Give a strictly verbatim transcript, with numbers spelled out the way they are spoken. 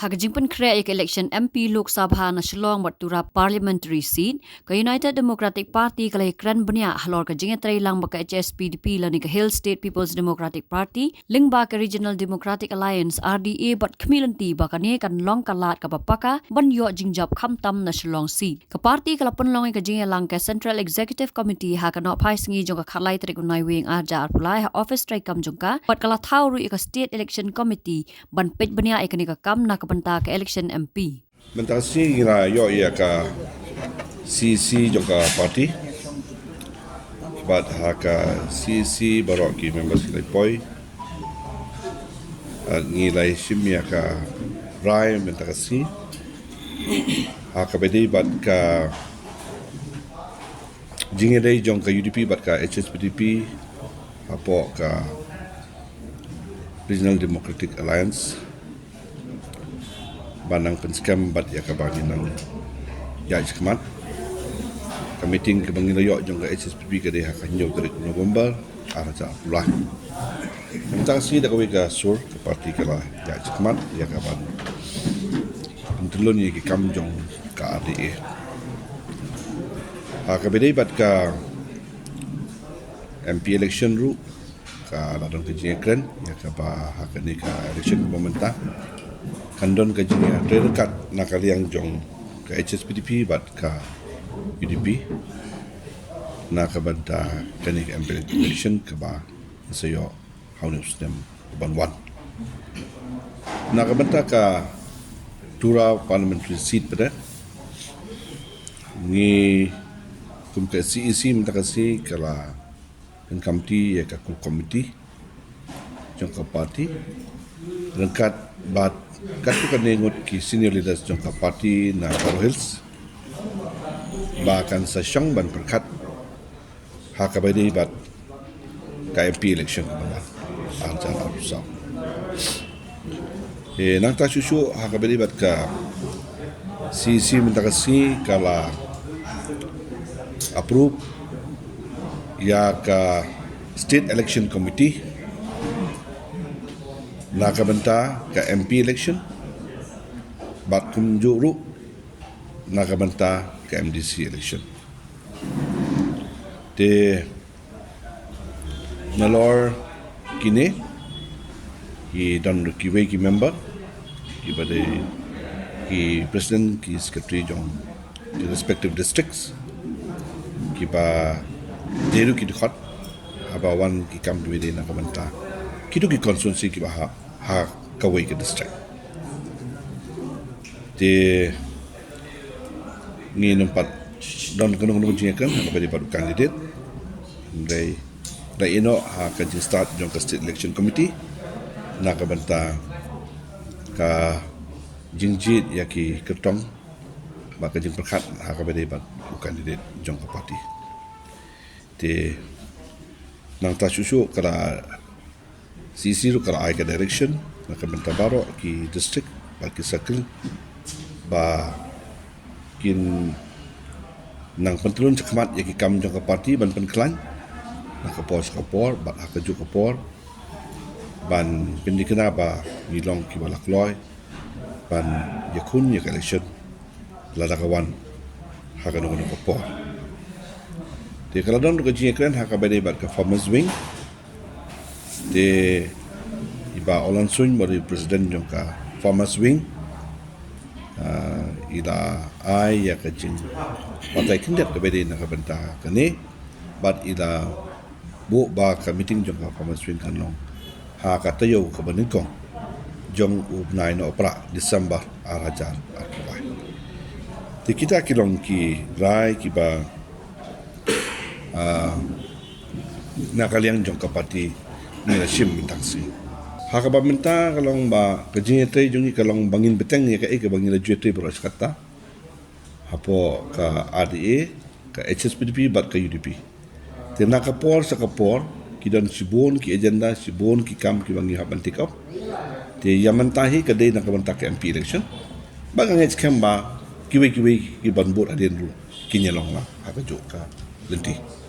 Ha ka jingpynkhreh ïa ka election M P Lok Sabha na Shillong bad Tura Parliamentary Seat, ka United Democratic Party ka la ïakren bniah halor ka jingïatreilang ba ka H S P D P lane ka Hill State People's Democratic Party lyngba ka Regional Democratic Alliance, R D A, bad khmih lynti ba kane kan long ka lad kaba paka ban ïoh jingjop khamtam na Shillong Seat. Ka party ka la pynlong ïa ka jingïalang ka Central Executive Committee ha ka nohphai sngi jong ka khatlai tarik u Naiwieng arhajar arphew lai ha office treikam jong ka, bad ka la thaw ruh ïa ka State Election Committee ban peit bniah ïa kane ka kam na ka bynta ka election M P. Mynta ka sngi ngi la ïoh ïa ka C E C jong ka party, bad ha ka C E C baroh ki members ki la poi. Bad ngi la shim ïa ka rai mynta ka sngi ha kaba ïadei bad ka jingïadei jong ka U D P bad ka H S P D P hapoh ka Regional Democratic Alliance, ba nang pynskhem bad ïa kaba ngi nang ïaid shakhmat. Ka meeting kaba ngi la ïoh jong ka H S P D P ka dei ha ka hynñiew tarik November arhajar arphew lai. Mynta ka sngi da kawei ka sur ka party ka la ïaid shakhmat ïa kaban pyntyllun ïa ki kam jong ka R D A. Ha kaba ïadei bad ka M P election ruh ka la don ka jingïakren ïa kaba ha kane ka election kaba mynta kan don ka jingïatrei ryngkat na ka liang jong ka H S P D P bad ka U D P na ka bynta kane ka M P election kaba sa ïoh ha une u snem uban wan. Na ka bynta ka Tura Parliamentary Seat pat, ngi kum ka C E C mynta ka sngi ka la pynkamti ïa ka core committee jong ka party ryngkat bad katto katne ngut ki senior leaders jong ka party na Garo Hills ba kan sa shong ban pyrkhat ha kaba ïadei bad ka M P election kaba wan arhajar arphew saw. Eh, nangta shuh shuh ha kaba ïadei bad ka C E C mynta ka sngi ka la approve ïa ka State Election Committee na ka bynta ka M P election bad kumjuh ruh na ka bynta ka M D C election. Te nalor kine ki don ruh kiwei ki member kiba dei ki president, ki secretary jong ki respective districts kiba dei ruh ki dkhot haba wan ki kam kiba dei na ka bynta kito ki constituency kiba ha, ha kawei ka district. Te ngin ym pat don kano kano ka jingïakren ha kaba ïadei bad u candidate. Hynrei da ïehnoh ha ka jingstad jong ka State Election Committee na ka bynta ka jingjied ïa ki kyrtong bad ka jingpyrkhat ha kaba ïadei bad u candidate jong ka party. Te nangta shuh shuh ka la C E C ruh ka la ai ka direction na ka bynta baroh ki district bad ki circle ba kin nang pyntyllun shakhmat ïa ki kam jong ka party ban pynkhlaiñ na ka por sha ka por bad ha kajuh ka por ban pynthikna ba ngi long kiba la kloi ban ïakhun ïa ka election lada ka wan ha kano kano ka por. Te ka la don ruh ka jingïakren ha kaba ïadei bad ka Farmers Wing. Te i Bah Olan Suin ba dei president jong ka Farmers Wing, ah, i la ai ïa ka jingbatai khyndiat kaba dei na ka bynta kane bad i la buh ba ka meeting jong ka Farmers Wing kan long ha ka taïew kaba nyngkong jong u bnai Nohprah, December arhajar arphew lai. Te kita ki long ki rai kiba, ah, na ka liang jong ka party ngi la shim mynta ka sngi. Ha kaba mynta ka long ba ka jingïatrei jong ngi ka long ba ngin bteng ïa kaei kaba ngi la ju ïatrei baroh shi katta hapoh ka R D A, ka H S P D P bad ka U D P. Te na ka por sha ka por ki don shibun ki agenda, shibun ki kam kiba ngi hap ban take up. Te ïa mynta hi ka dei na ka bynta ka M P election. Ba nga ngeit skhem ba kiwei kiwei kiban bud hadien ruh kin ïa long lang ha kajuh ka lynti.